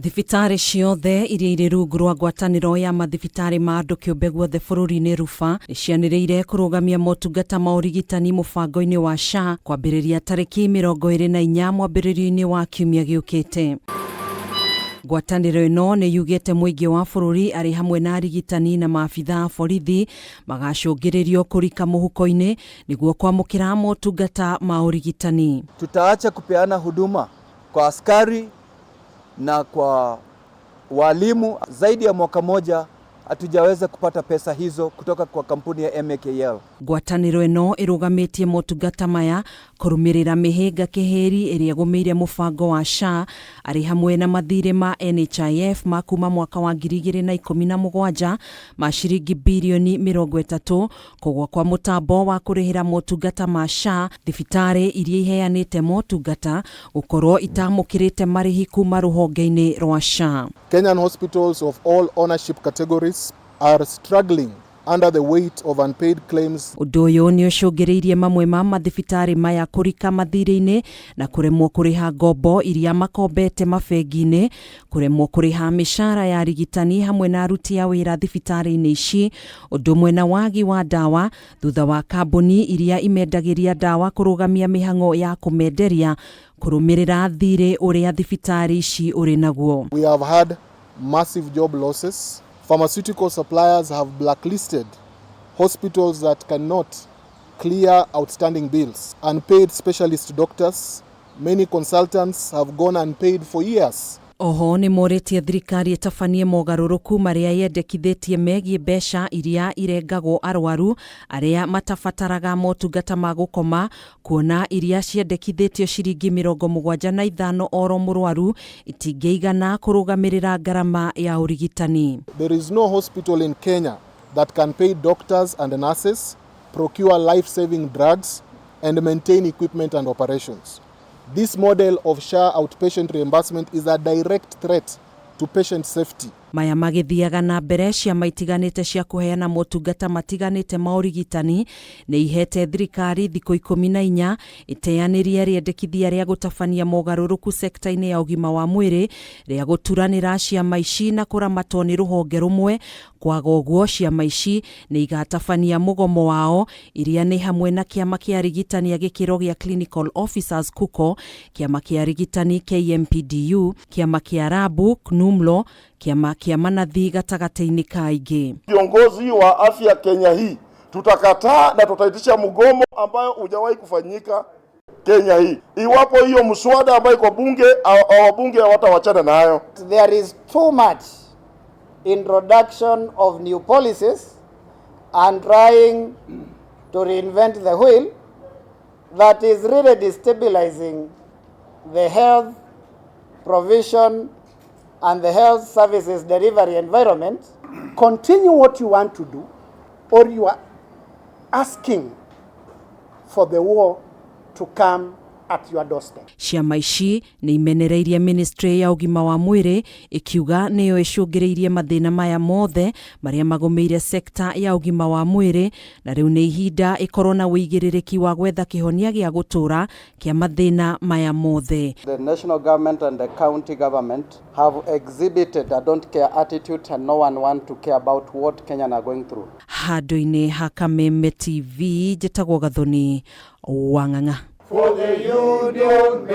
Thibitarĩ ciothe iria irĩ rungu rwa ngwatanĩro ya mathibitarĩ ma andũ kĩũmbe guothe bũrũri-inĩ RUPHA nĩcianĩrĩire kũrũgamia motungata ma ũrigitani mũbango-inĩ wa SHA kwambĩrĩria tarĩki 24 mwambĩrĩrio-inĩ wa kiumia gĩũkĩte. Ngwatanĩro ĩno nĩ yugĩte mũingĩ wa bũrũri arĩ hamwe na arigitani na maabitha a borithi magacũngĩrĩrio kũrika mũhuko-inĩ nĩguo kwamũkĩra motungata ma ũrigitani. Tutaacha kupeana huduma kwa askari na kwa walimu. Zaidi ya mwaka moja hatujaweza kupata pesa hizo kutoka kwa kampuni ya MAKL. Ngwatanĩro ĩno ĩrũgamĩtie motungata maya kũrũmĩrĩra mĩhĩnga kĩhĩri ĩrĩa ĩgũmĩire mũbango wa SHA arĩ hamwe na mathirĩ ma NHIF ma kuma mwaka wa 2017 ma ciringi birioni 30, kũgwa kwa mũtambo wa kũrĩhĩra motungata ma SHA, thibitarĩ iria iheanĩte motungata gũkorwo itamũkĩrĩte marĩhi kuma rũhonge-inĩ rwa SHA. Kenyan hospitals of all ownership categories are struggling under the weight of unpaid claims. Ũndũ ũyũ nĩ ũcũngĩrĩirie mamwe ma mathibitarĩ maya kũrika mathirĩ-inĩ na kũremwo kũrĩha ngombo iria makombete mabengi-inĩ, kũremwo kũrĩha mĩcara ya arigitani hamwe na aruti a wĩra thibitarĩ-inĩ ici, ũndũ ũmwe na wagi wa ndawa thutha wa kambuni iria imendagĩria ndawa kũrũgamia mĩhang'o ya kũmenderia kũrũmĩrĩra thirĩ ũrĩa thibitarĩ ici ũrĩ naguo. We have had massive job losses. Pharmaceutical suppliers have blacklisted hospitals that cannot clear outstanding bills. Unpaid specialist doctors, many consultants have gone unpaid for years. Oho nĩ morĩtie thirikari ĩtabanie mogarũrũku marĩa yendekithĩtie megiĩ mbeca iria irengagwo arwaru arĩa matabataraga motungata ma gũkoma, kuona iria ciendekithĩtio ciringi 75 oro mũrwaru itingĩigana kũrũgamĩrĩra ngarama ya ũrigitani. There is no hospital in Kenya that can pay doctors and nurses, procure life-saving drugs, and maintain equipment and operations. This model of SHA outpatient reimbursement is a direct threat to patient safety. Maya magĩthiaga na mbere, ciama itiganĩte cia kũheana motungata matiganĩte ma ũrigitani nĩ ihete thirikari thikũ 14 ĩteanĩrie rĩendekithia rĩa gũtabania mogarũrũku sekta-inĩ ya ũgima wa mwĩrĩ rĩa gũturanĩra ciama ici na kũramatwo nĩ rũhonge rũmwe. Kwaga ũguo, ciama ici nĩ igatabania mũgomo wao, iria nĩ hamwe na kĩama kĩa arigitani a gĩkĩro gĩa clinical officers KUCO, kĩama kĩa arigitani KMPDU, kĩama kĩa Arabu KNUMLO, kĩama kĩa manathi gatagatĩ-inĩ ka ingĩ. Viongozi wa afya Kenya hii tutakataa na tutaitisha mgomo ambayo hujawahi kufanyika Kenya hii, iwapo hiyo mswada ambayo iko bunge, wabunge hawatawachana nayo. There is too much introduction of new policies and trying to reinvent the wheel that is really destabilizing the health provision and the health services delivery environment. Continue what you want to do, or you are asking for the war to come at your doorstep. Ciama ici nĩ imenereirie ministry ya ũgima wa mwĩrĩ, ikiuga nĩyo ĩcũngĩrĩirie mathĩna maya mothe marĩa magũmĩire sekta ya ũgima wa mwĩrĩ, na rĩu nĩ ihinda ĩkorwo na ũigĩrĩrĩki wa gwetha kĩhonia gĩa gũtũũra kĩa mathĩna maya mothe. The national government and the county government have exhibited a don't care attitude, and no one want to care about what Kenyan are going through. Handũ-inĩ ha Kameme TV, njĩtagwo Gathoni Wang'ang'a. For the union.